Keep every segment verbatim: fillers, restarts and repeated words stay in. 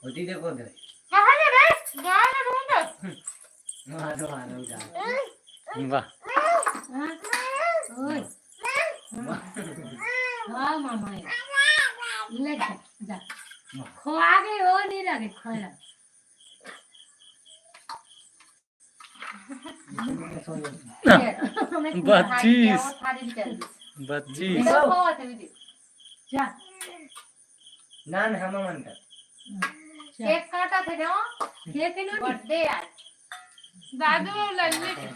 होती देखो दे। कहाँ ले रे? जा ना ढूंढ। मारो, मारो, जा। वाह। हाँ? ओए। हाँ, मामा। ले जा, जा। खोआ गई, वो नहीं लगे, खोया। बच्चीस। बच्चीस। जा। ना, ना, हम मन का। केक काटा थे ना? केक है ना? बर्थडे आज। दादू लल्ली के।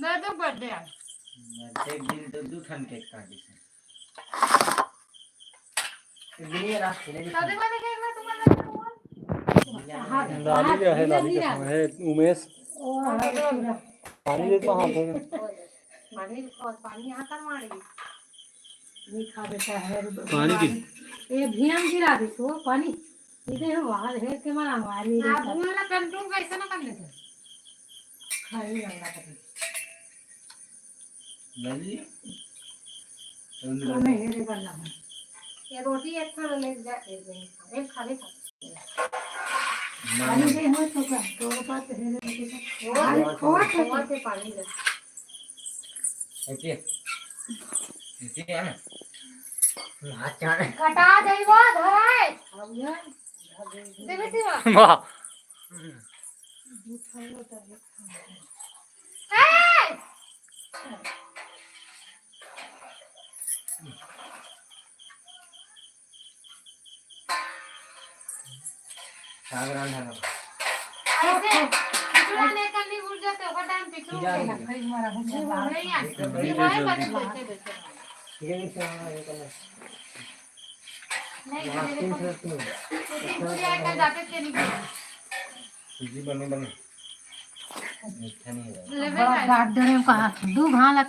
दादू बर्थडे आज। बर्थडे के दिन तो दू ठन केक काटी से। लाली का है, लाली का है, उमेश। पानी देता हूँ, हाथ में। पानी, पानी यहाँ कर मारेगी। ये खा देता है। पानी की? ये भियान गिरा दे तो पानी। ये देखो, बाहर है के मारा, मार नहीं आप देता। वाला कंट्रोल कैसे ना कर लेते? खाई लंगा कर। लाली? हमें हेरे करना है। ये रोटी एक खा ले, जा, एक खा, एक खा, एक खा। पानी दे हो तो का, तो बात हेरे करके। वो अरे, खोआ खोआ से पानी ले। ऐसे, ऐसे है ना? हाथ चाहे। कटा जाइबो, धराए। अब ये, देवे सिवा। वाह। जी, बने, बने। मीठा नहीं है। बड़ा काट दे रहे हो कहाँ? दू घाला